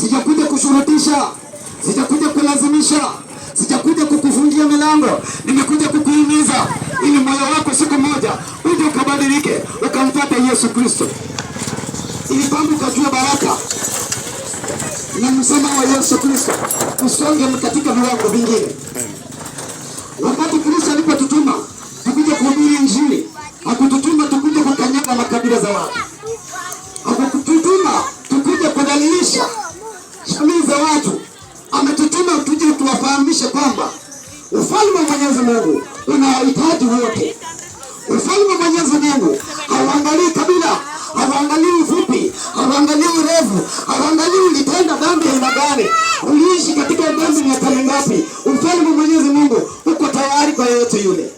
Sijakuja kushurutisha, sijakuja kulazimisha, sijakuja kukufungia milango. Nimekuja kukuhimiza ili moyo wako siku moja uje ukabadilike, ukamfuata Yesu Kristo, ili kwamba ukajua baraka na msamaha wa Yesu Kristo, usonge katika viwango vingine. Wakati Kristo alipotutuma tukuje kuhubiri Injili, hakututuma tukuje kukanyaga makabila za watu, hakututuma tukuje kudhalilisha jamii za watu. Ametutuma tuje tuwafahamishe kwamba ufalme wa Mwenyezi Mungu unawahitaji wote. Ufalme wa Mwenyezi Mungu hauangalii kabila, hauangalii ufupi, hauangalii urefu, hauangalii ulitenda dhambi aina gani, uliishi katika dhambi miaka mingapi. Ufalme wa Mwenyezi Mungu uko tayari kwa yeyote yule.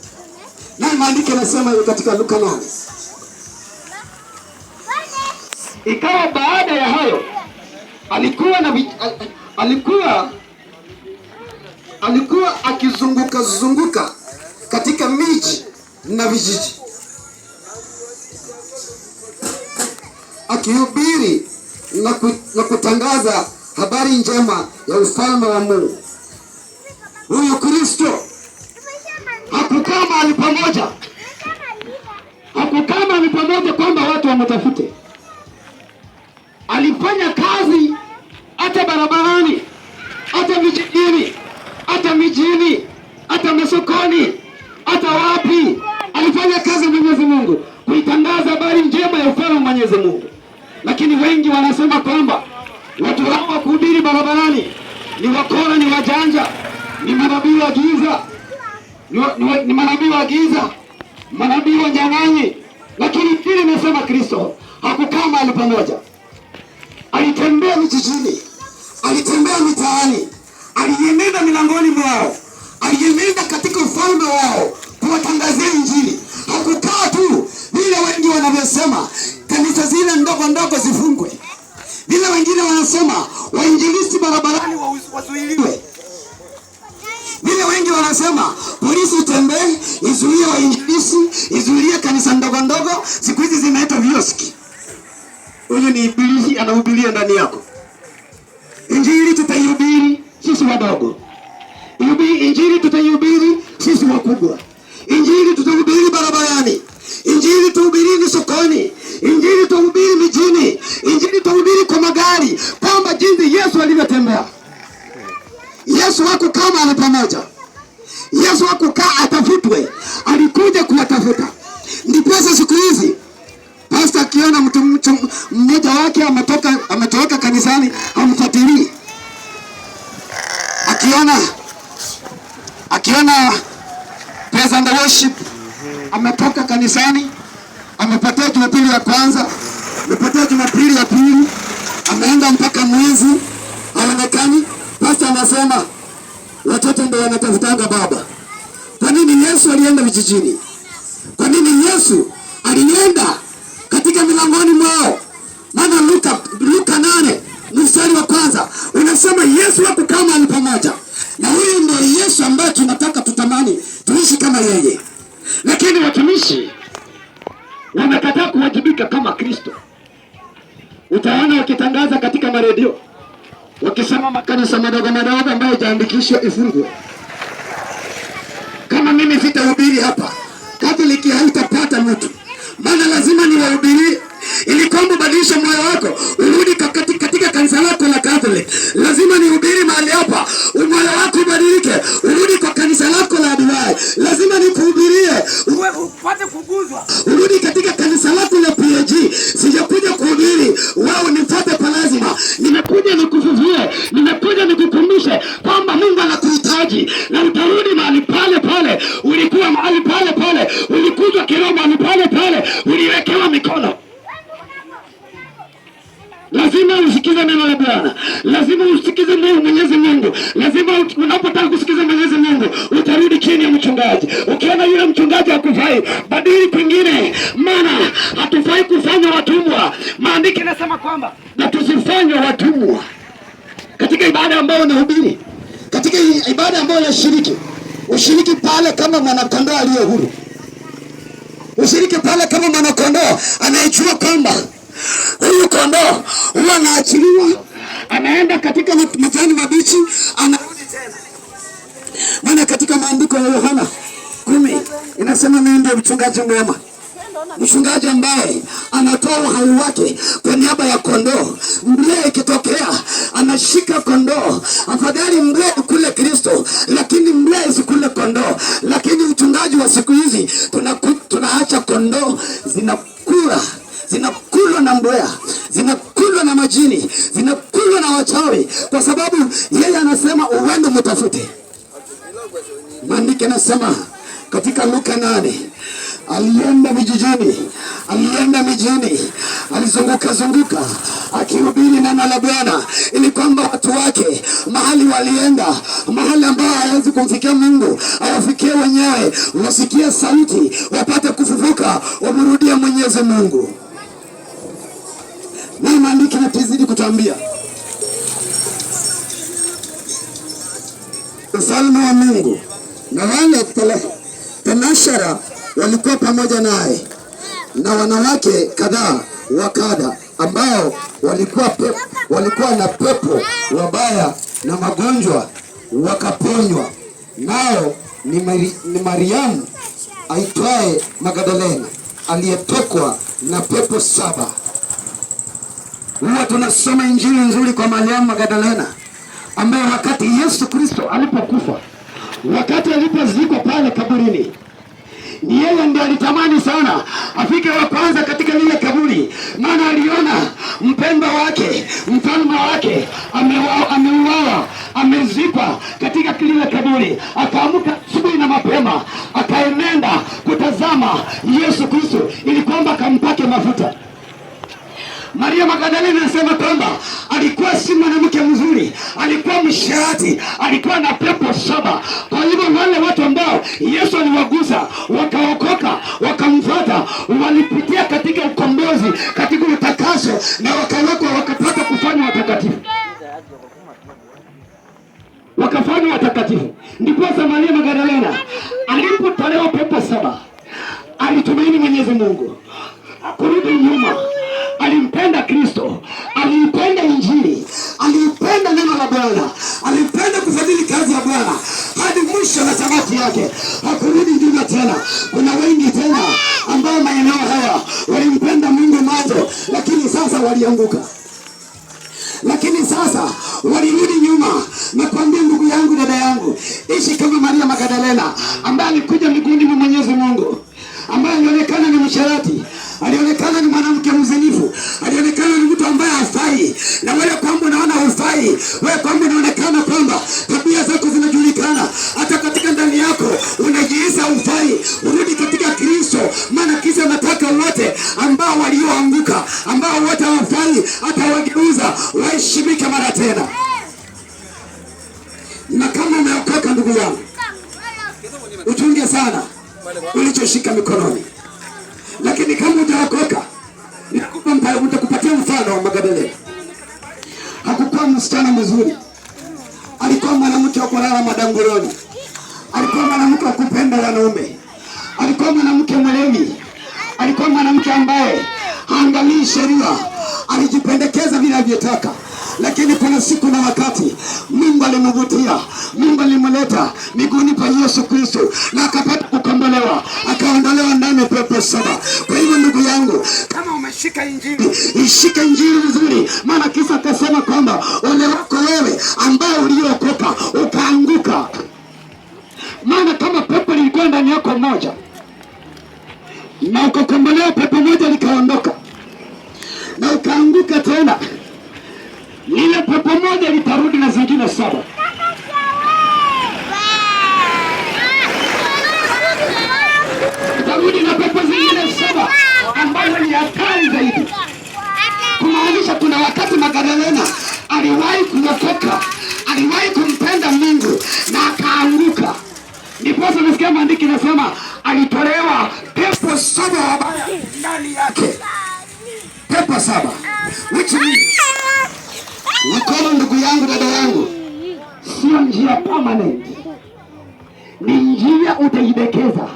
Na maandiko yanasema hiyo katika Luka 8. Ikawa baada ya hayo alikuwa na alikuwa akizunguka zunguka katika miji na vijiji akihubiri na kutangaza habari njema ya ufalme wa Mungu. Huyu Kristo hakukaa mahali pamoja, hakukaa mahali pamoja kwamba watu wamtafute. Alifanya kazi hata barabarani, hata vijijini, hata mijini, hata masokoni, hata wapi. Alifanya kazi Mwenyezi Mungu kuitangaza habari njema ya ufalme wa Mwenyezi Mungu. Lakini wengi wanasema kwamba watu hao wa kuhubiri barabarani ni wakora, ni wajanja, ni manabii wa giza, ni manabii wa giza, manabii wa nyang'anyi. Lakini Injili imesema Kristo hakukaa mahali pamoja. Alitembea vijijini, alitembea mitaani, alienenda milangoni mwao, alienenda katika ufalme wao kuwatangazia Injili. Hakukaa tu vile wengi wanavyosema kanisa zile ndogo ndogo zifungwe, vile wengine wanasema wainjilisti barabarani wazuiliwe, vile wengi wanasema polisi itembee izuie wainjilisti, izuilie kanisa ndogo ndogo, siku hizi zinaitwa vioski. Huyu ni ibilisi anahubiria ndani yako. Injili tutaihubiri sisi wadogo, Injili tutaihubiri sisi wakubwa, Injili tutahubiri barabarani, Injili tuhubirini sokoni, Injili tuhubiri mijini, Injili tuhubiri kwa magari, kwamba jinsi Yesu alivyotembea. Yesu hakukaa mahali pamoja. Yesu hakukaa atafutwe, alikuja kuwatafuta. Ndiposa siku hizi pastor akiona mtu mmoja wake ametoroka kanisani, hamfuatilii. Akiona praise and worship ametoka kanisani, amepotea Jumapili ya kwanza, amepotea Jumapili ya pili, ameenda mpaka mwezi haonekani. Pastor anasema watoto ndio wanatafutanga baba. Kwa nini Yesu alienda vijijini? Kwa nini Yesu alienda katika milangoni mwao? Maana Luka 8 mstari wa kwanza unasema Yesu hakukaa mahali pamoja. Na huyu ndio Yesu ambaye tunataka tutamani tuishi kama yeye. Lakini watumishi wamekataa kuwajibika kama Kristo. Utaona wakitangaza katika maredio wakisema makanisa madogo madogo ambayo hayajaandikishwa ifungwe. Kama mimi sitahubiri hapa, Katoliki haitapata mtu. Maana lazima niwahubirie ili kwamba ubadilishe moyo wako urudi katika kanisa lako la Catholic. Lazima nihubiri mahali hapa, moyo wako ubadilike urudi kwa kanisa lako la Dubai. Lazima nikuhubirie uwe upate kuguzwa, urudi katika kanisa lako la PAG. Sijakuja kuhubiri wewe unifuate kwa lazima, nimekuja nikufufue, nimekuja nikukumbushe kwamba Mungu anakuhitaji na utarudi mahali pale pale ulikuwa, mahali pale pale ulikuzwa kiroho, mahali pale pale uliwekewa mikono. Lazima usikize neno la Bwana, lazima usikize Mungu, Mwenyezi Mungu. Lazima unapotaka kusikiza Mwenyezi Mungu utarudi chini ya mchungaji. Ukiona yule mchungaji hakufai, badili kwingine, maana hatufai kufanywa watumwa. Maandiko yanasema kwamba na tusifanywe watumwa. Katika ibada ambayo unahubiri, katika ibada ambayo unashiriki, ushiriki pale kama mwanakondoo aliye huru, ushiriki pale kama mwanakondoo anayejua kwamba huyu kondoo huwa anaachiliwa Anaenda katika majani mabichi, anarudi tena. Maana katika maandiko ya Yohana 10 inasema mimi ndiye mchungaji mwema, mchungaji ambaye anatoa uhai wake kwa niaba ya kondoo. Mbrea ikitokea anashika kondoo. Afadhali mbrea kule Kristo, lakini mbrea isikule kondoo. Lakini mchungaji wa siku hizi tunaacha kondoo zinakula, zinakulwa na mbrea, zinakulwa na majini, zinakulwa na wachawi, kwa sababu yeye anasema uende mtafute. Maandiko yanasema katika Luka 8 alienda vijijini, alienda mijini, alizunguka zunguka akihubiri neno la Bwana, ili kwamba watu wake mahali walienda, mahali ambao hawezi kumfikia Mungu, awafikie wenyewe, wasikie sauti, wapate kufufuka, wamrudie Mwenyezi Mungu. Na maandiko yanatuzidi kutuambia ufalme wa Mungu na wale thenashara walikuwa pamoja naye na wanawake kadhaa wa kadha ambao walikuwa na pepo wabaya na magonjwa wakaponywa. Nao ni Mariamu aitwaye Magdalena aliyetokwa na pepo 7. Huwa tunasoma injili nzuri kwa Mariamu Magdalena ambaye wakati Yesu Kristo alipokufa, wakati alipozikwa pale kaburini, ni yeye ndiye alitamani sana afike wa kwanza katika lile kaburi, maana aliona mpendwa wake, mfalme wake ameuawa, amezikwa katika lile kaburi. Akaamka asubuhi na mapema akaenenda kutazama Yesu Kristo ili kwamba akampake mafuta. Maria Magdalena anasema kwamba alikuwa si mwanamke mzuri, alikuwa msherati, alikuwa na pepo 7. Kwa hivyo wale watu ambao Yesu aliwagusa wakaokoka, wakamfuata, walipitia katika ukombozi, katika utakaso, na wakawekwa, wakapata kufanywa watakatifu. Wakafanywa watakatifu. Ndipo Maria Magdalena alipotolewa pepo 7, alitumaini Mwenyezi Mungu, hakurudi nyuma. Alimpenda Kristo, aliipenda Injili, aliipenda neno la Bwana, alipenda kufadhili kazi ya Bwana hadi mwisho na tamati yake. Hakurudi nyuma tena. Kuna wengi tena ambao maeneo haya walimpenda Mungu mwanzo, lakini sasa walianguka, lakini sasa walirudi nyuma. Nakwambia ndugu yangu, dada yangu, ishi kama Maria Magdalena ambaye alikuja miguuni mwa Mwenyezi Mungu, ambaye alionekana ni msherati, alionekana ni mwanamke mzinifu, alionekana ni mtu ambaye hafai. Na wewe kwamba unaona hufai, wewe kwamba unaonekana kwamba tabia zako zinajulikana, hata katika ndani yako unajiita hufai, urudi katika Kristo. Maana Kristo anataka wote ambao walioanguka, ambao wote hawafai, atawageuza waheshimike mara tena. Na kama umeokoka ndugu yangu, uchunge sana ulichoshika mikononi. Lakini kama hujaokoka, nitakupatia mfano wa Magdalena. Hakukuwa msichana mzuri, alikuwa mwanamke wa kulala madanguroni, alikuwa mwanamke wa kupenda wanaume, alikuwa mwanamke mlevi, alikuwa mwanamke ambaye haangalii sheria, alijipendekeza vile alivyotaka. Lakini kuna siku na wakati Mungu alimvutia, Mungu alimleta miguuni pa Yesu Kristo na akapata kukombolewa, akaondolewa ndani pepo 7. Kwa hivyo ndugu yangu, kama umeshika injili, ishike injili vizuri, maana kisa akasema kwamba ole wako wewe ambaye uliokoka ukaanguka. Maana kama pepo lilikuwa ndani yako moja na ukakombolewa, pepo moja likaondoka na ukaanguka tena, lile pepo moja litarudi na zingine 7. Litarudi na pepo zingine 7 ambazo ni hatari zaidi. Kumaanisha kuna wakati Magdalena aliwahi kuokoka, aliwahi kumpenda Mungu na akaanguka. Ndiposa nasikia maandiko inasema alitolewa pepo 7 wabaya ndani yake. Pepo 7. Which means mkono, ndugu yangu, dada yangu, sio njia permanent. Ni njia utaibekeza,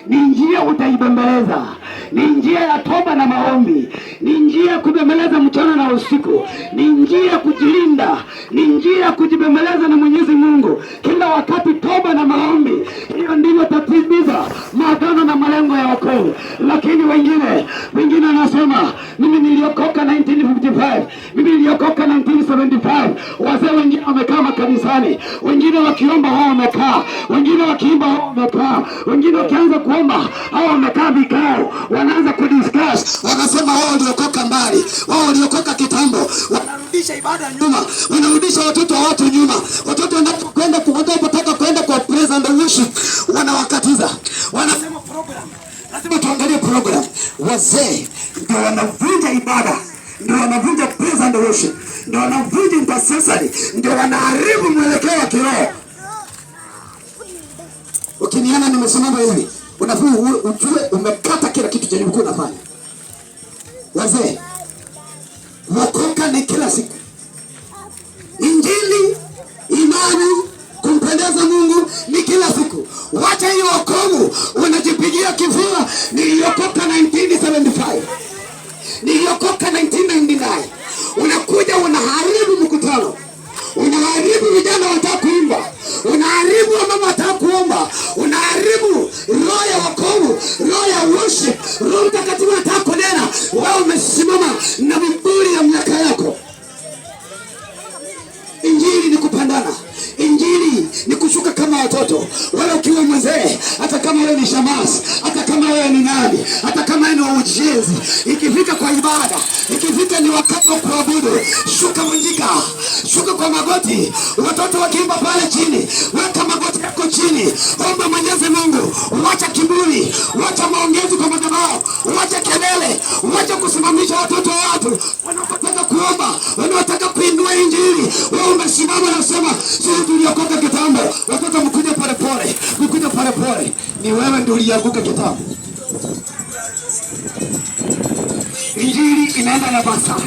ni njia utaibembeleza, Ni njia ya toba na maombi, ni njia ya kubembeleza mchana na usiku, ni njia ya kujilinda, ni njia ya kujibembeleza na Mwenyezi Mungu kila wakati, toba na maombi. Hiyo ndivyo tatimiza maagano na malengo ya wokovu. Lakini wengine wanasema mimi niliokoka 1955, mimi niliokoka 1975. Wazee wengine wamekaa makanisani, wengine wakiomba hao wamekaa, wengine wakiimba hao wamekaa, wengine wakianza kuomba hao wamekaa vikao, wanaanza kudiscuss, wanasema wao waliokoka mbali, wao waliokoka kitambo, wanarudisha ibada nyuma, wanarudisha watoto wa watu nyuma. Watoto wanapokwenda wanapotaka kwenda kwa praise and worship, wanawakatiza, wanasema program, lazima tuangalie program. Wazee ndio wanavunja ibada, ndio wanavunja praise and worship, ndio wanavunja intercessory, ndio wanaharibu mwelekeo wa kiroho. Ukiniona nimesimama hivi, unafaa ujue umekata kila kitu chenye ulikuwa unafanya. Wazee, wokoka ni kila siku. Injili, imani, kumpendeza Mungu ni kila siku. Wacha hiyo wokovu, unajipigia kifua, niliokoka 1975, niliokoka 1999. Unakuja unaharibu mkutano, unaharibu vijana wataka kuimba, unaharibu wamama wataka kuomba, unaharibu roho ya wokovu, roho ya worship, Roho Mtakatifu anataka kunena. Wewe umesimama na viburi ya miaka yako. Injili ni kupandana. Injili ni kushuka kama watoto. Wewe ukiwa mzee, hata kama wewe ni shamasi, hata kama wewe ni nani, hata kama wewe ni wa ujenzi, ikifika kwa ibada, ikifika ni wakati wa kuabudu, shuka mwenjika, shuka kwa magoti. Watoto wakiimba pale chini, weka magoti yako chini, omba Mwenyezi Mungu, wacha kiburi, wacha maongezi kwa madhabahu, wacha kelele, wacha kusimamisha watoto wa watu wanaotaka kuomba, wanaotaka kuinua injili. Wewe umesimama nasema sisi tuliokoka kitambo, watoto mkuja polepole, mkuja polepole. Ni wewe ndio ulianguka kitambo. Injili inaenda na masaa,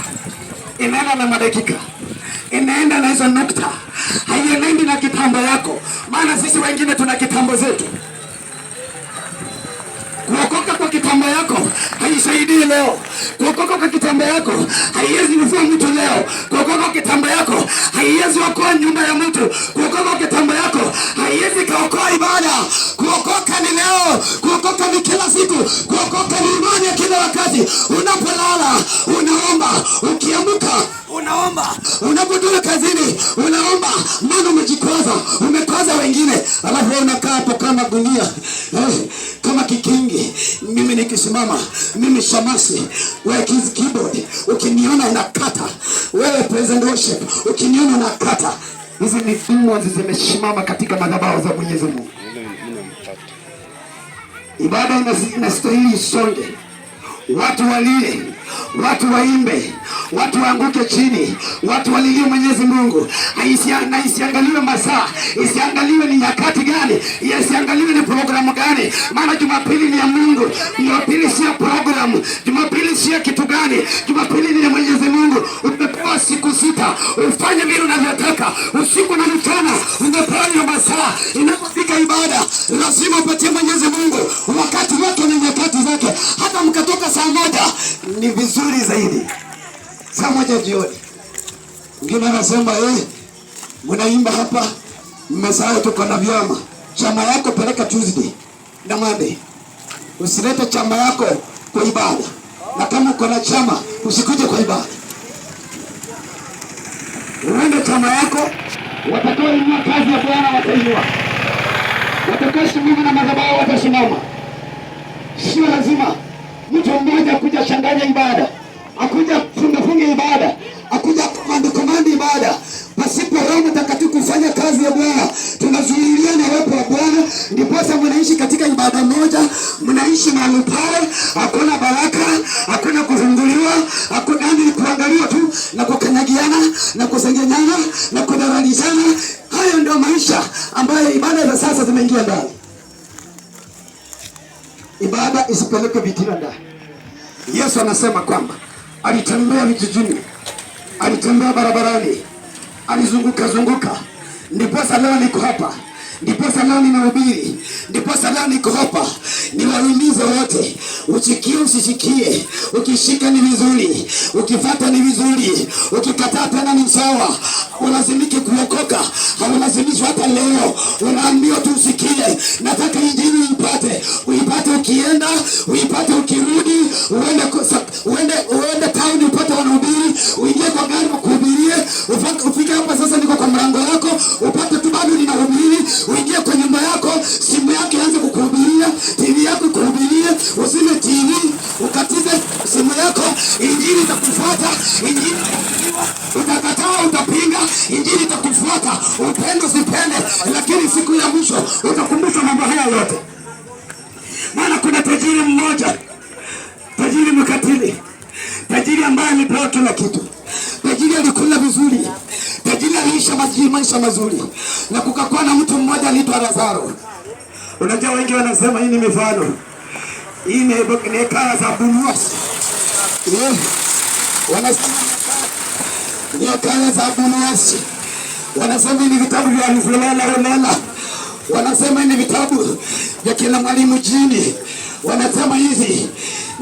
inaenda na madakika, inaenda na hizo nukta, haienendi na kitambo yako. Maana sisi wengine tuna kitambo zetu. Kuokoka kwa kitambo yako haisaidii leo. Kuokoka kwa kitambo yako haiwezi kufua mtu leo. Kuokoka kwa kitambo yako haiwezi okoa nyumba ya mtu. Kuokoka kwa kitambo yako haiwezi kaokoa ibada. Kuokoka ni leo, kuokoka ni kila siku, kuokoka ni imani ya kila wakati. Unapolala unaomba, ukiamka unaomba, unapotoka kazini unaomba, maana umejikwaza, umekwaza wengine, alafu wewe unakaa hapo kama gunia kama kikingi. Mimi nikisimama, mimi shamasi, wewe keyboard, ukiniona unakata, wewe praise and worship, ukiniona unakata. Hizi ni demons zimesimama katika madhabahu za Mwenyezi Mungu. Ibada inastahili isonge, watu walie, watu waimbe, watu waanguke chini, watu walilie Mwenyezi Mungu. Na isiangaliwe masaa, isiangaliwe ni nyakati gani, isiangaliwe ni programu gani, maana Jumapili ni ya Mungu. Jumapili sio programu, Jumapili sio kitu gani, Jumapili ni ya Mwenyezi Mungu. Umepewa siku 6 ufanye vile unavyotaka, usiku na mchana, umepewa hiyo masaa. Inapofika ibada, lazima upatie Mwenyezi Mungu wakati wake na nyakati zake. Hata mkatoka saa 1 ni vizuri zaidi, saa 1 jioni. Mwingine anasema mnaimba hapa, mmesahau tuko na vyama. Chama yako peleka Tuesday na Monday, usilete chama yako kwa ibada, na kama uko na chama usikuje kwa ibada. Uende chama yako, watakaoinua kazi ya Bwana watainua, watakaosimama na madhabahu watasimama. Sio lazima mtu mmoja akuja changanya ibada, akuja funga funga ibada, akuja command command ibada. Pasipo Roho Mtakatifu kufanya kazi ya Bwana, tunazuilia na uwepo wa Bwana. Ndiposa mnaishi katika ibada moja, mnaishi mahali pale, hakuna baraka, hakuna kufunguliwa, hakuna ni kuangaliwa tu na kukanyagiana na kusengenyana na kudharauliana. Hayo ndio maisha ambayo ibada za sasa zimeingia ndani. Ibada isipeleke vitina ndani. Yesu anasema kwamba alitembea vijijini, alitembea barabarani, alizunguka zunguka. Ndiposa leo niko hapa. Ndiposa leo ninahubiri, ndiposa leo niko hapa, niwahimize wote, usikie usisikie, ukishika ni vizuri, ukifata ni vizuri, ukikataa tena ni sawa. Ulazimike kuokoka, haulazimishwi hata leo, unaambiwa tu usikie. Nataka injili uipate, uipate ukienda, uipate ukirudi, uende uende uende town upate wanahubiri, uingie kwa gari wakuhubirie, ufike hapa sasa, niko kwa mlango yako, upate tu bado ninahubiri, uingie kwa nyumba yako, simu yako ianze kukuhubiria, TV yako ikuhubirie, uzime TV, ukatize simu yako, injili itakufuata, injili itakufuata, utakataa, utapinga, injili itakufuata, upende usipende, lakini siku ya mwisho utakumbushwa mambo haya yote. Maana kuna tajiri mmoja, tajiri mkatili, tajiri ambaye alipewa kila kitu, tajiri alikula vizuri, tajiri aliisha maisha mazuri, na kukakuwa na mtu mmoja aliitwa Lazaro. Unajua wengi wanasema hii ni mifano, hii ni hekaya za Abunuwasi. Wanasema ni hekaya za Abunuwasi, wanasema ni vitabu vya Holela Holela, wanasema ni vitabu vya kina Mwalimu Jini, wanasema hizi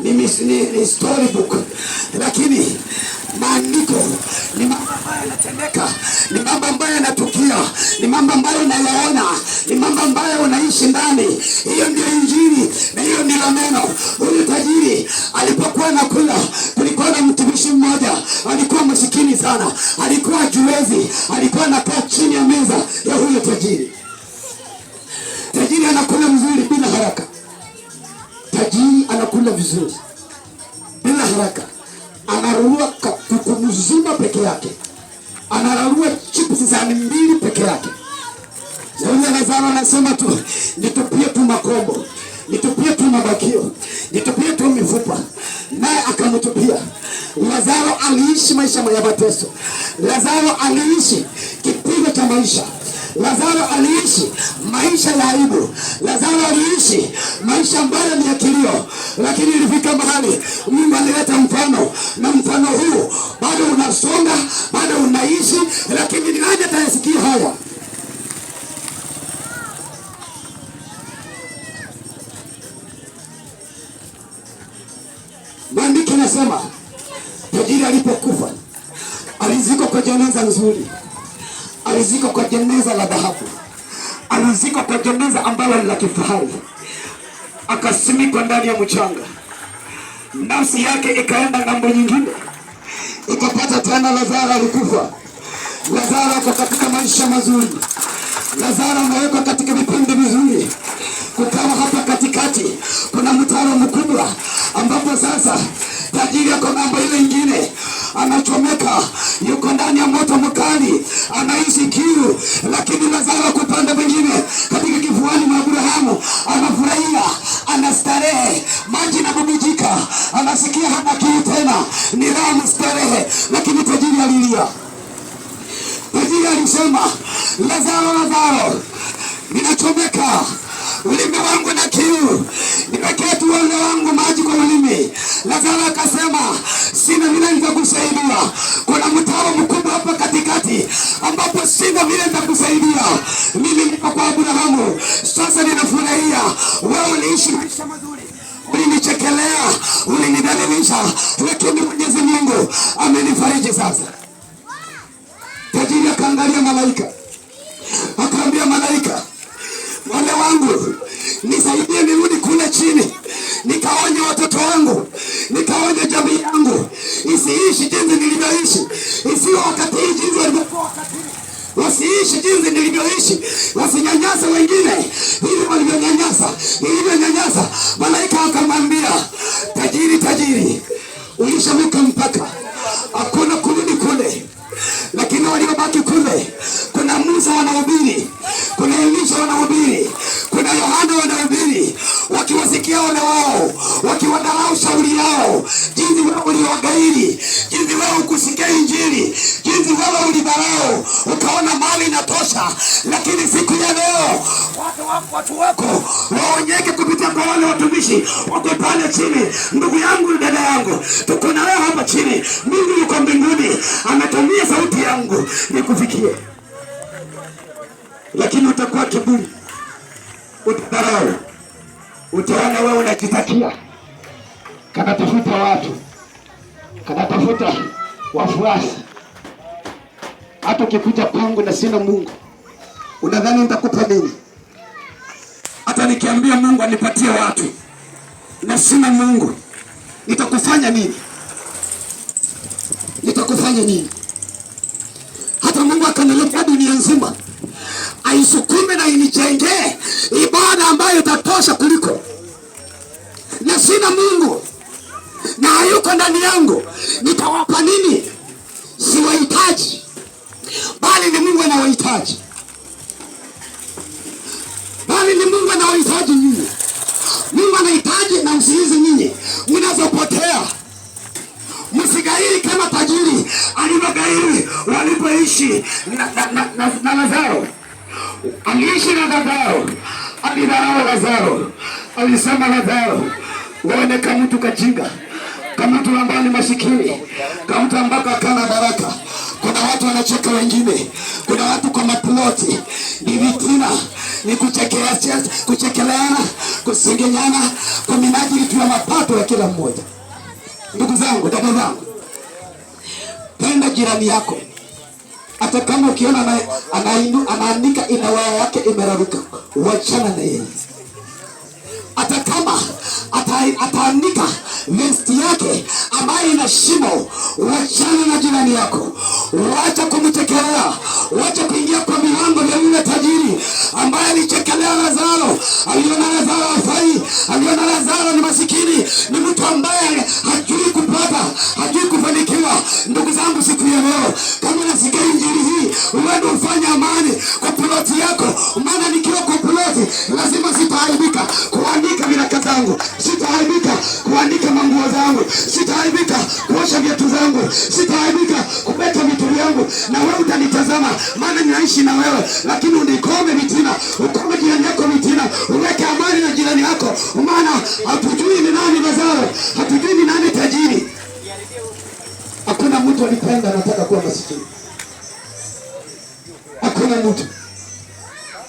ni storybook, lakini maandiko ni mambo ambayo yanatendeka, ni mambo ambayo yanatukia, ni mambo ambayo unayaona, ni mambo ambayo unaishi ndani. Hiyo ndio Injili na hiyo ndilo neno. Huyu tajiri alipokuwa anakula, kulikuwa na mtumishi mmoja alikuwa masikini sana, alikuwa hajiwezi, alikuwa anakaa chini ya meza ya huyo tajiri. Tajiri anakula vizuri bila haraka, tajiri anakula vizuri bila haraka, anararua kuku mzima peke yake, anararua chips sahani mbili peke yake. Na huyu Lazaro anasema tu, nitupie tu makombo, nitupie tu mabakio, nitupie tu mifupa, naye akamtupia. Lazaro aliishi maisha ya mateso. Lazaro aliishi kipigo cha maisha. Lazaro aliishi maisha ya aibu. Lazaro aliishi maisha ambayo ni ya kilio, lakini ilifika mahali Mungu alileta mfano, na mfano huu bado unasonga, bado unaishi, lakini ni nani atayesikia haya? Maandiko yanasema tajiri alipokufa alizikwa kwa jeneza nzuri, alizikwa kwa jeneza la dhahabu, alizikwa kwa jeneza ambalo ni la kifahari, akasimikwa ndani ya mchanga. Nafsi yake ikaenda ng'ambo nyingine, ikapata tena Lazaro alikufa. Lazaro ako katika maisha mazuri, Lazaro amewekwa katika vipindi vizuri. Kukawa hapa katikati kuna mtaro mkubwa, ambapo sasa tajiri ako ng'ambo ile ingine, anachomeka, yuko ndani ya moto mkali, anaishi kiu, lakini Lazaro kwa upande mwingine, katika kifuani mwa Abrahamu, anafurahia, anastarehe, maji yanabubujika, anasikia hana kiu tena, ni raha starehe. Lakini tajiri alilia. Tajiri alisema, Lazaro, Lazaro, ninachomeka, ulimi wangu na kiu, niwekee tu wale wangu maji kwa ulimi. Lazaro akasema, sina vile nitakusaidia, kuna mtaro mkubwa hapa katikati ambapo sina vile nitakusaidia. Mimi niko kwa Abrahamu, sasa ninafurahia. Wewe uliishi maisha mazuri, ulinichekelea, ulinidhalilisha, lakini Mwenyezi Mungu amenifariji sasa. Tajiri akaangalia malaika, akaambia malaika, wale wangu nisaidie nirudi kule chini, nikaonye watoto wangu, nikaonye jamii yangu isiishi jinsi nilivyoishi, isiwe wakati hii jinsi walivyokuwa wakati hii, wasiishi jinsi nilivyoishi, wasinyanyasa wengine hivi walivyonyanyasa, nilivyonyanyasa. Malaika akamwambia tajiri, tajiri, ulishavuka mpaka, hakuna kurudi kule, lakini waliobaki kule, kuna Musa wanahubiri, kuna Elisha wanahubiri, kuna Yohana wanahubiri, wakiwasikia wale wao, wakiwadharau shauri yao, jinsi wewe uliwagairi, jinsi wewe ukusikia Injili, jinsi wewe ulidharau, ukaona mali inatosha, lakini siku ya leo watu wako waonyeke kupitia kwa wale watumishi wako pale chini. Ndugu yangu, dada yangu, tuko na wewe hapa chini. Mungu yuko mbinguni, ametumia sauti yangu nikufikie. Lakini utakuwa kiburi, utadharau, utaona wewe unajitakia, kanatafuta watu, kanatafuta wafuasi. Hata ukikuja kwangu na sina Mungu, unadhani nitakupa nini? Hata nikiambia Mungu anipatie watu na sina Mungu, nitakufanya nini? Nitakufanya nini? Hata Mungu akaniletea dunia nzima aisukume na inijengee ibada ambayo itatosha kuliko, na sina Mungu na hayuko ndani yangu, nitawapa nini? Siwahitaji, bali ni Mungu anawahitaji, bali ni Mungu anawahitaji nyinyi. Mungu anahitaji na msiizi nyinyi mnazopotea. Msigairi kama tajiri alivyogairi walipoishi na Lazaro. Aliishi na Lazaro, alidharau Lazaro, alisema Lazaro, wewe kama mtu kajinga, kama mtu ambaye ni masikini, kama mtu ambaye hakana baraka. Kuna watu wanacheka wengine, kuna watu kwa maploti, ni vitina, ni kuchekeleana, kusengenyana kwa minajili tu ya mapato ya kila mmoja. Ndugu zangu, dada zangu, penda jirani yako, hata kama ukiona anaandika inawaya yake imeraruka, wachana na yeye. Hata kama ataandika vesti yake ambayo ina shimo, wachana na jirani yako, wacha kumchekelea, wacha kuingia kwa milango vya yule tajiri ambaye alichekelea Lazaro. Aliona Lazaro hafai, aliona Lazaro ni masikini, ni mtu ambaye hajui kupata, hajui kufanikiwa. Ndugu zangu, siku ya leo kama nasikia injili hii, uende ufanye amani kwa ploti yako, maana nikiwa kwa ploti lazima sitaaibika kuandika viraka zangu, sitaaibika kuandika manguo zangu, sitaaibika kuosha viatu zangu, sitaaibika kubeta vitu vyangu, na wewe utanitazama, maana ninaishi na wewe. Lakini unikome vitina, ukome jirani yako vitina, uweke amani na jirani yako, maana hatujui ni nani Lazaro, hatujui ni nani tajiri. Hakuna mtu alipenda anataka kuwa masikini. Hakuna mtu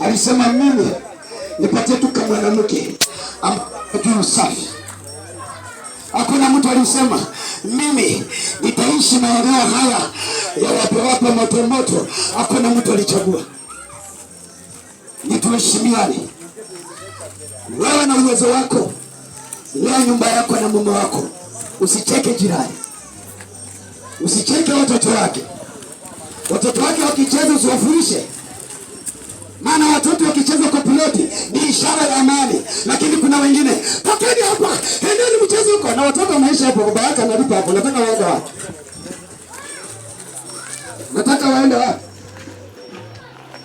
alisema mimi nipatie tu kama mwanamke ambaye usafi. Hakuna mtu alisema mimi nitaishi maeneo haya ya wape moto moto. Hakuna mtu alichagua. Ni tuheshimiane. Wewe na uwezo wako, lea nyumba yako na mume wako, usicheke jirani, usicheke watoto wake. Watoto wake wakicheza usiwafurishe, maana watoto wakicheza kwa piloti ni ishara ya amani. Lakini kuna wengine, tokeni hapa, endeni mcheze huko, na watoto wanaisha hapo, baba yake analipa hapo. Nataka waende wapi? Nataka waende wapi?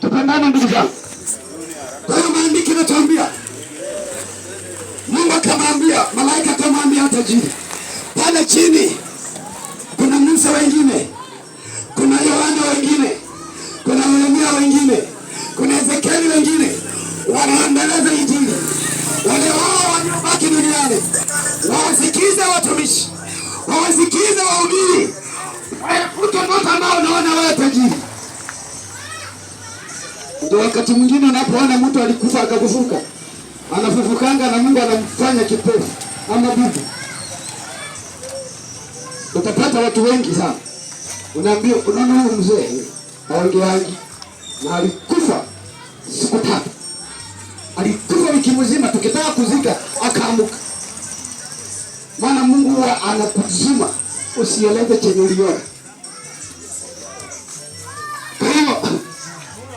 Tupendane ndugu zangu. Kwa hiyo maandiko yanatuambia, Mungu akamwambia malaika, akamwambia tajiri pale chini kuna Musa wengine, kuna Yohana wengine, kuna Yeremia wengine, kuna Ezekieli wengine, wanaendeleza injili. Wale wao waliobaki duniani wawasikize watumishi, wawasikize wahubiri, waepute moto ambao unaona wewe tajiri. Ndio wakati mwingine unapoona mtu alikufa akafufuka, anafufukanga na Mungu anamfanya kipofu ama bubu. Utapata watu wengi sana, unaambia, unaona huyu mzee haongeangi na alikufa siku tatu, alikufa wiki mzima, tukitaka kuzika akaamuka. Maana Mungu huwa anakuzima usieleze chenye uliona. Kwa hiyo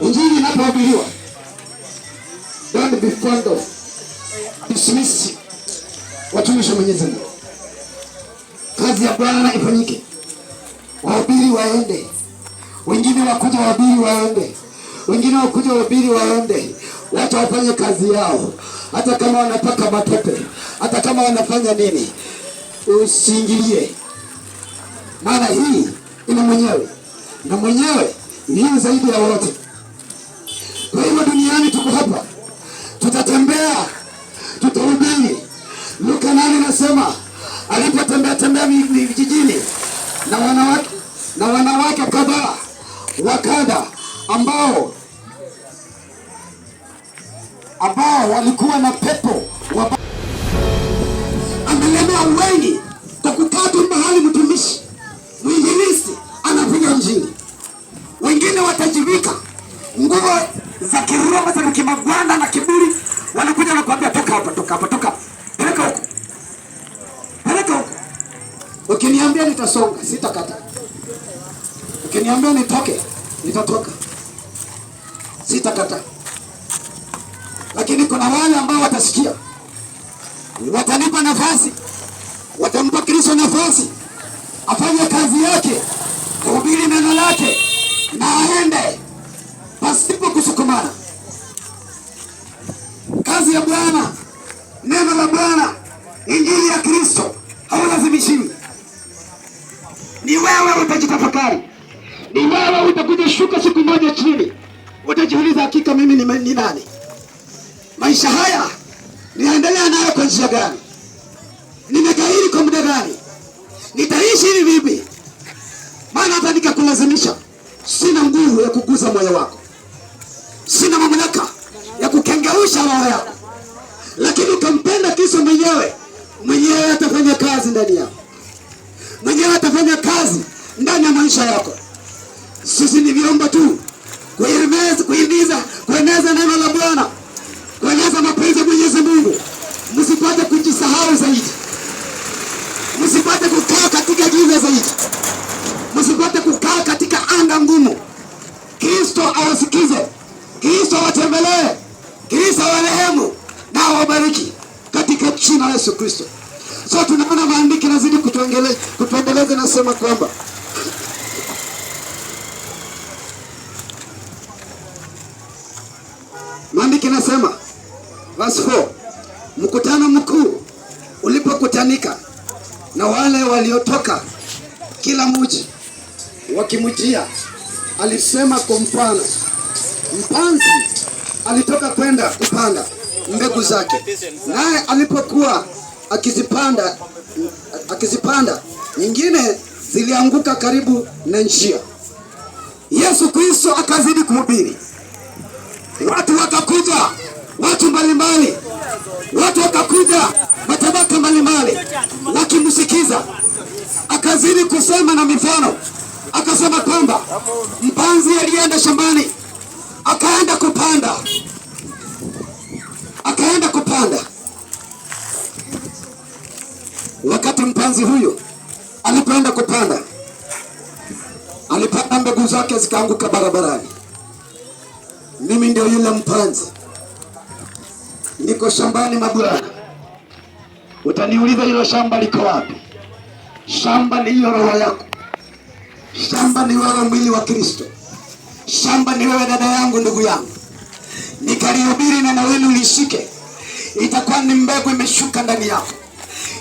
injili inapohubiriwa, don't be fond of dismiss watumishi wa Mwenyezi Mungu. Kazi ya Bwana ifanyike, wahubiri waende, wengine wakuja wahubiri waende, wengine wakuja wahubiri waende, wacha wafanye kazi yao, hata kama wanapaka matope, hata kama wanafanya nini, usiingilie, maana hii ina mwenyewe na mwenyewe ni zaidi ya wote. Kwa hivyo duniani tuko hapa, tutatembea, tutahubiri. Luka 8 nasema alipotembea tembea vijijini na wanawake kadhaa wakadha ambao ambao walikuwa na pepo wa amelemea wengi kwa kukaa tu mahali. Mtumishi mwinjilisti anapiga injili, wengine watajivika nguo za kiroho za kimagwanda na kiburi, wanakuja na kuambia toka hapa, toka hapa, toka, peleka huko, peleka huko. Ukiniambia nitasonga, sitakata. Ukiniambia nitoke, nitatoka, sitakata. Lakini kuna wale ambao watasikia, watanipa nafasi, watampa Kristo nafasi afanye kazi yake, kuhubiri neno lake na aende pasipo kusukumana. Kazi ya Bwana, neno la Bwana, injili ya Kristo haulazimishiwi. Ni wewe utajitafakari, ni wewe utakuja shuka siku moja chini, utajiuliza, hakika mimi ni nani? Maisha haya niendelea nayo kwa njia gani? Nimegairi kwa muda gani? Nitaishi hivi vipi? Maana hata nikakulazimisha, sina nguvu ya kuguza moyo wako, sina mamlaka ya kukengeusha roho yako, lakini ukampenda Kristo mwenyewe, mwenyewe atafanya kazi ndani yako, mwenyewe atafanya kazi ndani ya maisha yako. Sisi ni vyombo tu kuhimiza, kueneza neno la Bwana, kueneza mapenzi ya Mwenyezi Mungu. Msipate kujisahau zaidi, msipate kukaa katika giza zaidi, msipate kukaa katika anga ngumu. Kristo awasikize, Kristo awatembelee, Kristo awarehemu na awabariki katika jina la Yesu Kristo. So tunaona maandiko yanazidi kutuendeleza, nasema kwamba maandiko yanasema verse 4, mkutano mkuu ulipokutanika na wale waliotoka kila mji wakimjia, alisema kwa mfano, mpanzi alitoka kwenda kupanda mbegu zake, naye alipokuwa akizipanda, nyingine zilianguka karibu na njia. Yesu Kristo akazidi kuhubiri, watu wakakuja, watu mbalimbali, watu wakakuja, matabaka mbalimbali wakimsikiza. Akazidi kusema na mifano, akasema kwamba mpanzi alienda shambani, akaenda kupanda, akaenda kupanda. Wakati mpanzi huyo alipoenda kupanda, alipanda mbegu zake zikaanguka barabarani. Mimi ndio yule mpanzi, niko shambani mabwana. Utaniuliza hilo shamba liko wapi? Shamba ni hiyo roho yako, shamba ni wewe, mwili wa Kristo. Shamba ni wewe, dada yangu, ndugu yangu. Nikalihubiri neno hili ulishike, itakuwa ni mbegu imeshuka ndani yako,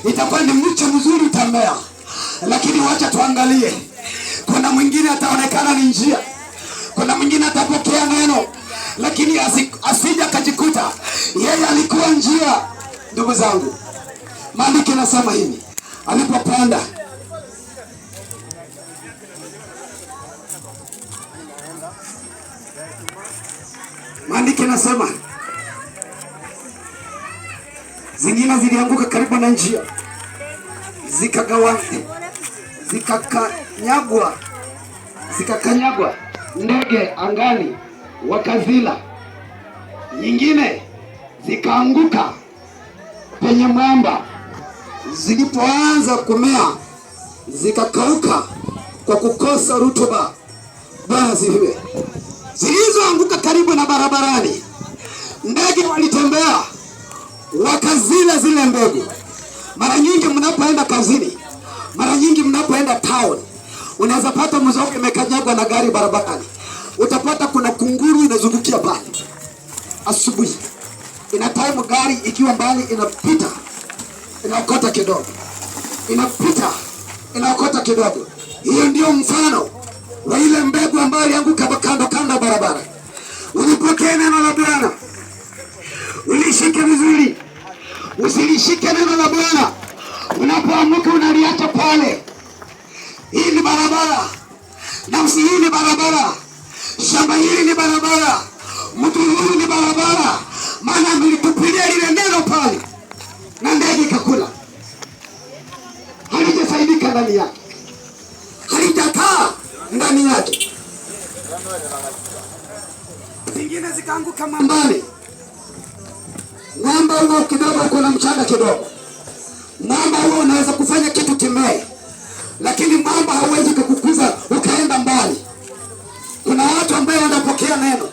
itakuwa ni mche mzuri utamea. Lakini wacha tuangalie, kuna mwingine ataonekana ni njia, kuna mwingine atapokea neno, lakini asija akajikuta yeye alikuwa njia. Ndugu zangu, maandiko yanasema hivi, alipopanda maandiko yanasema zingine zilianguka karibu na njia, zikakanyagwa ndege angani wakazila. Nyingine zikaanguka penye mwamba, zilipoanza kumea zikakauka kwa kukosa rutuba. Bwana asifiwe. Zilizoanguka karibu na barabarani, ndege walitembea wakazila zile mbegu. Mara nyingi mnapoenda kazini, mara nyingi mnapoenda town, unaweza pata mzoga imekanyagwa na gari barabarani, utapata kuna kunguru inazungukia pale asubuhi, ina time gari ikiwa mbali inapita inaokota kidogo, inapita inaokota kidogo. Hiyo ndio mfano wa ile mbegu ambayo ilianguka kando kando barabara. Ulipokea neno la Bwana, ulishike vizuri, usilishike neno la Bwana unapoamka unaliacha pale. Hii ni barabara, nafsi hii ni barabara, shamba hili ni barabara, mtu huyu ni barabara, Maana amelitupilia lile neno pale na ndege ikakula. Halijasaidika ndani yake, halijakaa ndani yake. Zingine zikaanguka mwambani. Mwamba huo kidogo kuna mchanga kidogo, mwamba huo unaweza kufanya kitu kimee, lakini mwamba hauwezi kukukuza ukaenda mbali. Kuna watu ambao wanapokea neno,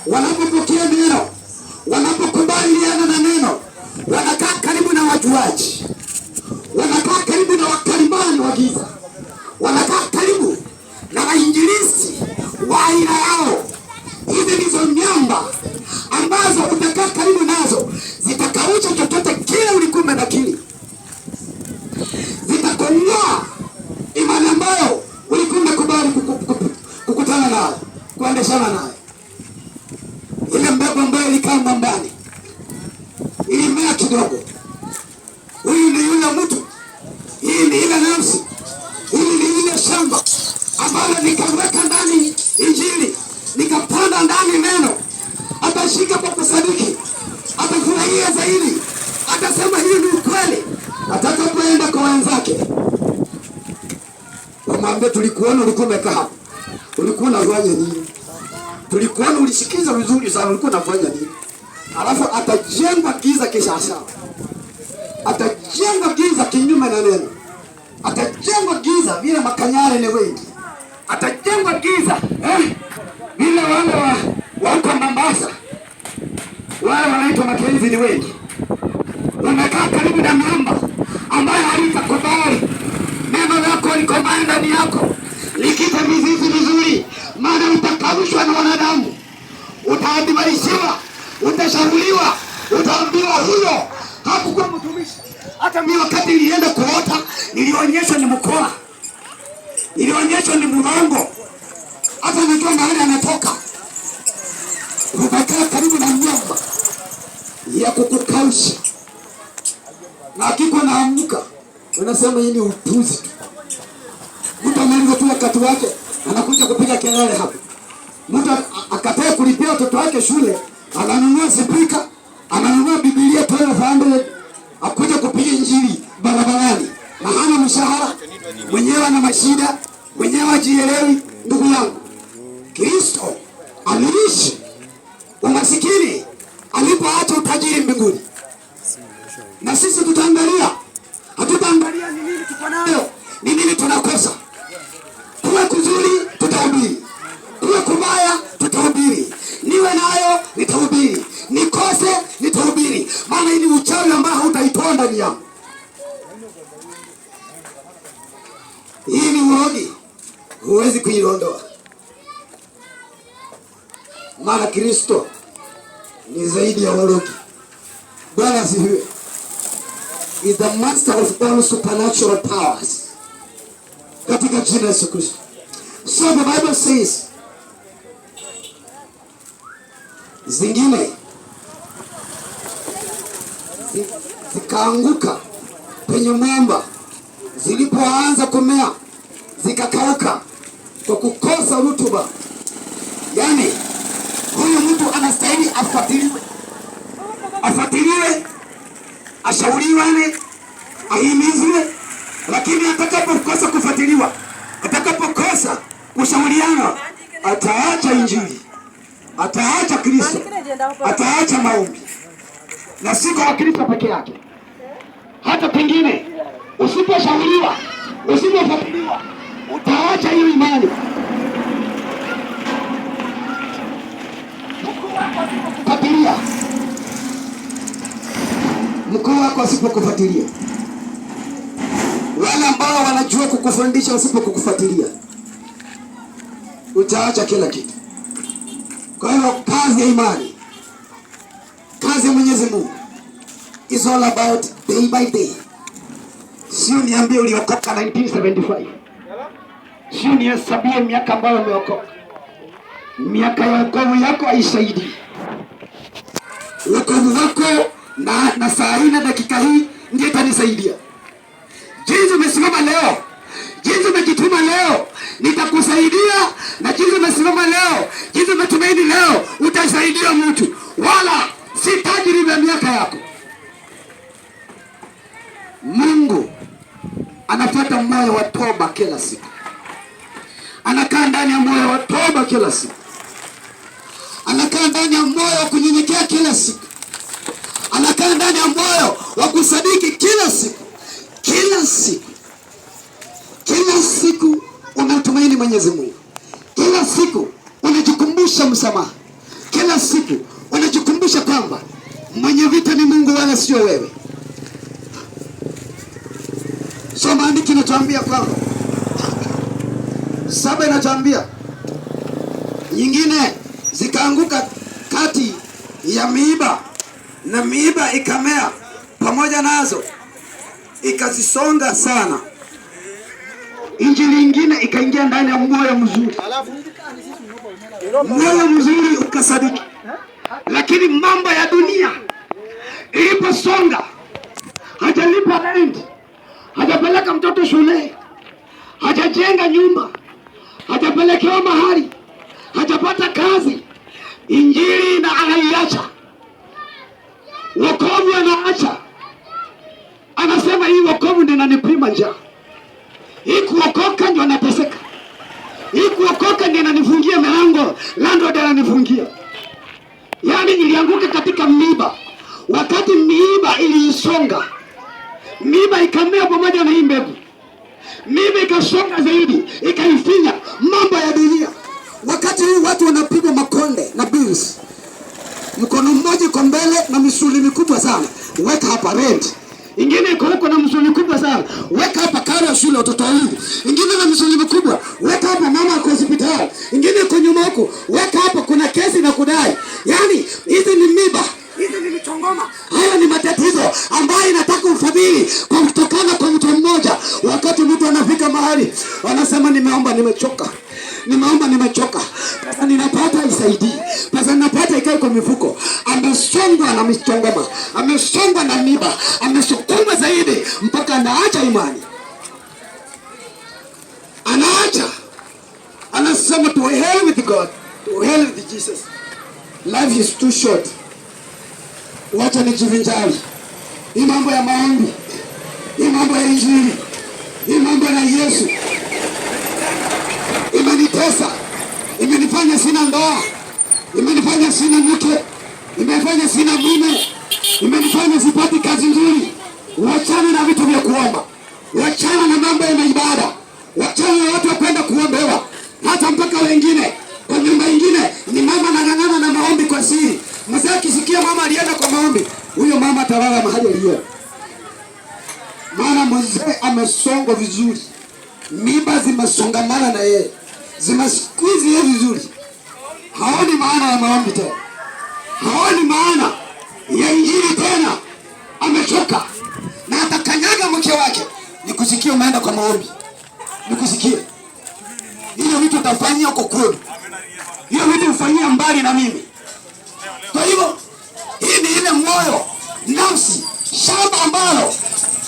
wanapopokea neno, wanapokubaliana na neno, wanakaa karibu na wajuaji, wanakaa karibu na wakalimani wa giza, wanakaa karibu na wainjilisti wa aina yao. Hizi ndizo miamba ambazo utakaa karibu nazo, zitakausha chochote kile ulikuwa umenakili, zitakung'oa imani ambayo ulikuwa umekubali kukutana nayo, kuendeshana nayo. Ile mbegu ambayo ilikaa mwambani ilimea kidogo. Huyu ni yule mtu, hii ni ile nafsi, hili ni ile shamba ambalo nikaweka ndani Injili, nikapanda ndani neno. Atashika kwa kusadiki, atafurahia zaidi, atasema hii ni ukweli. Atakapoenda kwa wenzake, wamwambie, tulikuona ulikuwa umekaa hapo, ulikuwa unafanya nini? Tulikuona ulisikiza vizuri sana, ulikuwa unafanya nini? Alafu atajengwa giza kisasa, atajengwa giza kinyume na neno, atajengwa giza vile makanyare ni wengi, atajengwa giza vile wale wa huko Mombasa wale wanaitwa Makenzi ni wengi, wamekaa karibu na miamba ambayo haitakubali neno lako likomae ndani yako likite mizizi vizuri, maana utakaushwa na wanadamu, utaadhibiwa, utashauriwa, utaambiwa huyo hakukuwa mtumishi. Hata mimi wakati nilienda kuota nilionyeshwa ni mkoa, nilionyeshwa ni mrongo, hata najua mahali anatoka. Umekaa karibu na nyumba ya kukukausha, na akiko naamka unasema hii ni upuzi tu. Mtu amaliza tu wakati wake anakuja kupiga kelele hapo. Mtu akatae kulipia watoto wake shule, ananunua spika, ananunua Biblia 1200, akuja kupiga injili barabarani, na hana mshahara, mwenyewe ana mashida, mwenyewe ajielewi. Ndugu yangu, Kristo aliishi umasikini alipoacha utajiri mbinguni, na sisi tutaangalia, hatutaangalia ni nini tuko nayo, ni nini tunakosa. Kuwe kuzuri tutahubiri, kuwe kubaya tutahubiri, niwe nayo nitahubiri, nikose nitahubiri, maana hii ni uchawi ambao hautaitoa ndani yangu. Hii ni urogi, huwezi kuiondoa, maana Kristo ni zaidi ya urogi. Bwana asifiwe. Is the master of all supernatural powers. Katika jina la Yesu Kristo. So the Bible says, zingine zikaanguka penye mwamba, zilipoanza kumea zikakauka kwa kukosa rutuba. Yaani huyu mtu anastahili afuatiliwe, afuatiliwe, ashauriwe, ahimizwe, lakini atakapokosa kufuatiliwa, atakapokosa kushauriana, ataacha Injili, ataacha Kristo, ataacha maombi. Na si kwa Wakristo peke yake, hata pengine usiposhauriwa, usipofuatiliwa, utaacha hiyo imani. Mkuu wako asipokufuatilia, mkuu wako asipokufuatilia, wale ambao wanajua kukufundisha wasipokufuatilia, utaacha kila kitu. Kwa hiyo kazi ya imani, kazi ya Mwenyezi Mungu is all about day by day. Sio niambie uliokoka 1975, sio nihesabie miaka ambayo umeokoka. Miaka ya wokovu yako haisaidii. Wokovu wako na saa hii na dakika hii ndiyo itanisaidia. Jinsi umesimama leo, jinsi umejituma leo, nitakusaidia. Na jinsi umesimama leo, jinsi umetumaini leo, utasaidia mtu. wala si tajriba ya miaka yako. Mungu anafuata moyo wa toba kila siku, anakaa ndani ya moyo wa toba kila siku, anakaa ndani ya moyo wa kunyenyekea kila siku, anakaa ndani ya moyo wa kusadiki kila siku, kila siku, kila siku unamtumaini Mwenyezi Mungu, kila siku unajikumbusha msamaha, kila siku unajikumbusha kwamba mwenye vita ni Mungu wala sio wewe. So maandiko inatuambia kwamba 7 inatuambia nyingine zikaanguka kati ya miiba na miiba ikamea pamoja nazo ikazisonga sana. Injili ingine ikaingia ndani ya moyo mzuri, moyo mzuri ukasadiki, lakini mambo ya dunia iliposonga, hajalipa rent, hajapeleka mtoto shule, hajajenga nyumba, hajapelekewa mahali, hajapata kazi, injili na anaiacha, wokovu anaacha. Anasema hii wokovu ndio inanipima njaa, hii kuokoka ndio anateseka, hii kuokoka ndio inanifungia milango, landlord ananifungia. Yaani ilianguka katika miiba. Wakati miiba iliisonga, miiba ikamea pamoja na hii mbegu, miiba ikasonga zaidi, ikaifinya. Mambo ya dunia. Wakati huu watu wanapigwa makonde na bills, mkono mmoja iko mbele na misuli mikubwa sana, weka hapa rent, ingine iko huko na misuli kubwa sana, weka hapa karo ya shule watoto wawili, ingine na misuli mikubwa, weka hapa mama ako hospitali, ingine iko nyuma huko, weka hapa kuna kesi na kudai. Yaani hizi ni miba, hizi ni michongoma, haya ni matatizo ambayo inataka ufadhili kwa kutokana kwa mtu mmoja. Wakati mtu anafika mahali anasema nimeomba nimechoka, nimeomba nimechoka, pesa ninapata isaidii, pesa ninapata ikae kwa mifuko. Amesongwa na michongoma, amesongwa na miba, amesukuma zaidi mpaka anaacha imani, anaacha, anasema to hell with God, to hell with Jesus, life is too short, wacha nijivinjari. Hii mambo ya maombi, hii mambo ya injili, hii mambo ya Yesu imenitesa, imenifanya sina ndoa, imenifanya sina mke, imefanya sina mume, imenifanya sipati kazi nzuri. Wachana na vitu vya kuomba, wachana na mambo ya ibada, wachana na watu wa kwenda kuombewa, hata mpaka wengine kwa nyumba ingine ni mama anang'ang'ana na maombi kwa siri. Mzee akisikia mama alienda kwa maombi, huyo mama atalala mahali aliyo, maana mzee amesongwa vizuri, miba zimesongamana na yeye, zimesqueeze yeye vizuri. Haoni maana ya maombi tena, haoni maana ya injili tena, amechoka na atakanyaga mke wake. Nikusikie umeenda kwa maombi, nikusikie hiyo vitu utafanyia huko kwenu, hiyo vitu ufanyia mbali na mimi. Kwa hivyo hii ni ile moyo, nafsi, shamba ambalo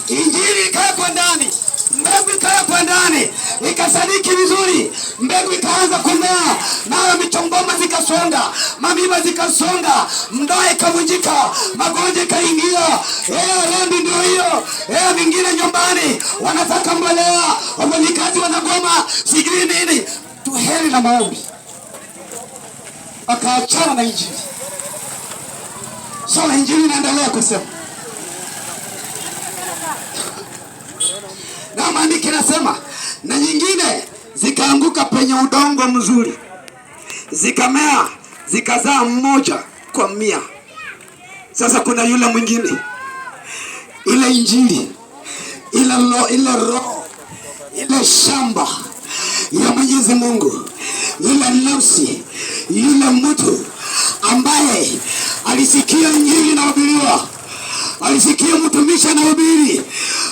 injili ikawekwa ndani, mbegu ikawekwa ndani, ikasadiki vizuri, mbegu ikaanza kumea, nayo michongoma zikasonga, mamiba zikasonga, ndoa ikavunjika, magonjwa ikaingia. Rent ndio hiyo, mingine nyumbani wanataka mbolea, wafanyikazi wanagoma, sijui nini. Tuheri na maombi, akaachana na injili. So injili inaendelea kusema na maandiko inasema, na nyingine zikaanguka penye udongo mzuri, zikamea, zikazaa 1 kwa 100. Sasa kuna yule mwingine, ile injili, ile roho, ile shamba ya Mwenyezi Mungu, ile nafsi, yule mtu ambaye alisikia injili inahubiriwa, alisikia mtumishi anahubiri,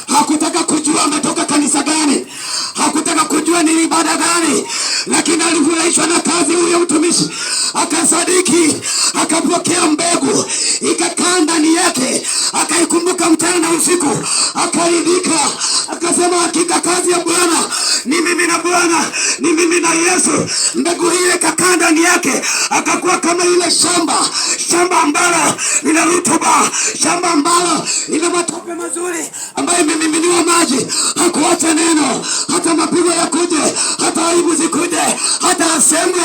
hakutaka kujua ametoka kanisa gani, hakutaka kujua ni ibada gani, lakini alifurahishwa na kazi huyo mtumishi. Akasadiki, akapokea mbegu, ikakaa ndani yake, akaikumbuka mchana na usiku, akaridhika, akasema hakika kazi ya Bwana ni mimi na Bwana ni mimi na Yesu. Mbegu hiyo ikakaa ndani yake, akakuwa kama ile shamba, shamba ambalo lina rutuba, shamba ambalo lina matope mazuri, ambayo imemiminiwa maji. Hakuacha neno, hata mapigo yakuje, hata aibu zikuje, hata asemwe,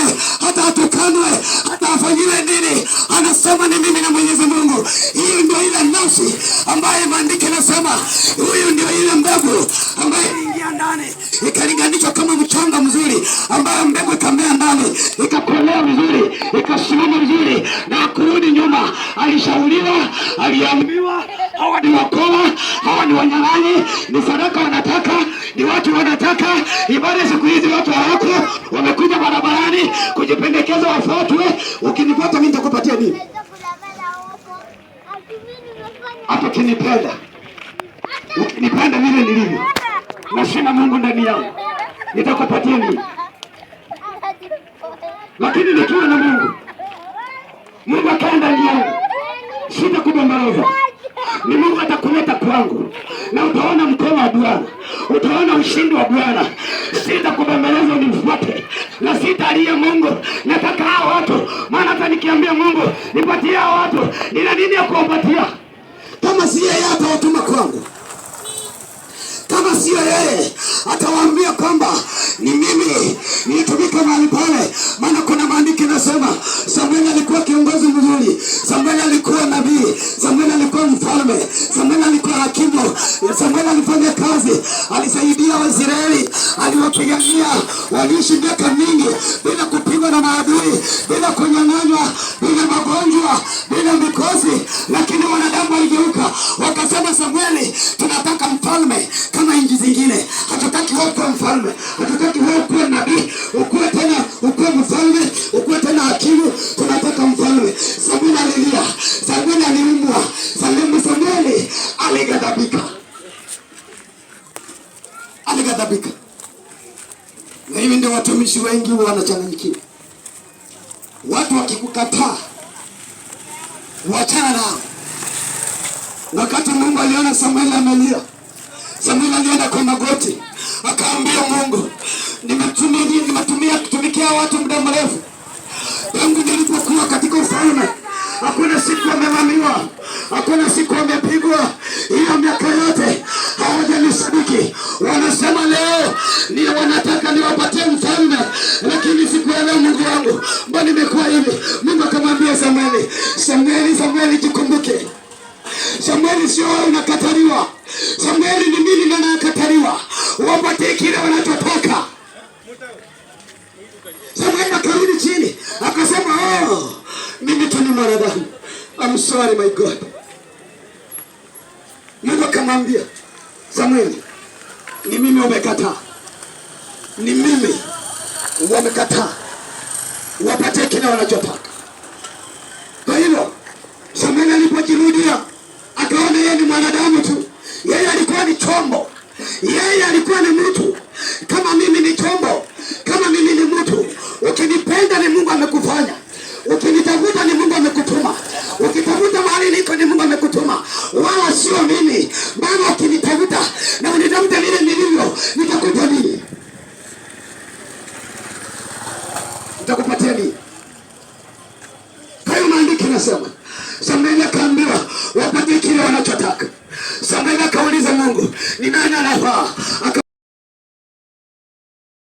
hata atukanwe, hata afanyiwe nini, anasema ni mimi na Mwenyezi Mungu. Hiyo ndio ile nafsi ambaye maandiko yanasema, huyu ndio ile mbegu ambaye iliingia ndani ikalinganishwa kama mchanga mzuri, ambayo mbegu ikamea ndani ikakolea vizuri, ikasimama vizuri na kurudi nyuma. Alishauriwa, aliambiwa, hawa ni wakora, hawa ni wanyang'anyi, ni sadaka wanataka, ni watu wanataka ibada. Siku hizi watu hawako, wamekuja barabarani kujipendekeza wafuatwe. Ukinifuata mimi nitakupatia nini? Hata ukinipenda, ukinipenda vile nilivyo na sina Mungu ndani yangu, nitakupatia nini? Lakini nikiwa na Mungu, Mungu akaa ndani yangu, sitakubembeleza. Ni Mungu atakuleta kwangu na utaona mkono wa Bwana, utaona ushindi wa Bwana. Sitakubembeleza unifuate, na sitalia Mungu, nataka hao watu, maana hata nikiambia Mungu nipatie hao watu, nina nini ya kuwapatia kama si yeye atawatuma kwangu? Kama siyo yeye atawaambia kwamba ni mimi nilitumika mahali pale. Maana kuna maandiko inasema Samueli alikuwa kiongozi mzuri, Samueli alikuwa nabii, Samueli alikuwa mfalme, Samueli alikuwa hakimu, Samueli alifanya kazi, alisaidia Waisraeli, aliwapigania. Waliishi miaka mingi bila kupigwa na maadui, bila kunyang'anywa, bila magonjwa, bila mikosi, lakini wanadamu waligeuka wakasema, Samueli, tunataka mfalme kama nchi zingine. Hatutaki wewe kuwa mfalme, hatutaki wewe kuwa nabii, ukuwe tena, ukuwe mfalme, ukuwe tena hakimu. Tunataka mfalme. Samueli alilia, Samueli aliumwa, Samueli alighadhabika, alighadhabika. Na hivi ndio watumishi wengi wanachanganyikiwa. Watu wakikukataa, wachana nao. Wakati Mungu aliona Samueli amelia, Samueli alienda kwa magoti akaambia Mungu, nimetumia kutumikia watu muda mrefu, tangu nilipokuwa katika ufalme, hakuna siku wamevamiwa, hakuna siku wamepigwa. Hiyo miaka yote hawajanisadiki. Wanasema leo ni wanataka niwapatie mfalme, lakini siku ya leo Mungu wangu, mbona nimekuwa hivi? Mungu akamwambia Samueli, Samueli, Samueli, jikumbuke. Samueli, sio wewe unakataliwa. Samueli, ni mimi ndo nakataliwa. Wapatie kile wanachotaka. Samueli akarudi chini akasema, oh, mimi tu ni mwanadamu. I'm sorry my God. Mungu akamwambia Samueli, ni mimi wamekataa, ni mimi wamekataa, wapatie kile wanachotaka. Kwa hivyo Samueli alipojirudia akaona yeye ni mwanadamu tu, yeye alikuwa ni chombo, yeye alikuwa ni mtu kama mimi ni chombo, kama mimi ni mtu. Ukinipenda ni Mungu amekufanya, ukinitafuta ni Mungu amekutuma, ukitafuta mahali niko ni Mungu amekutuma, wala sio mimi. Maana ukinitafuta na unitafuta vile nilivyo, nitakupa nini? Nitakupatia nini? Kwa hiyo maandiko yanasema Samueli akaambiwa wapatie kile wanachotaka. Samueli akauliza Mungu, ni nani anafaa?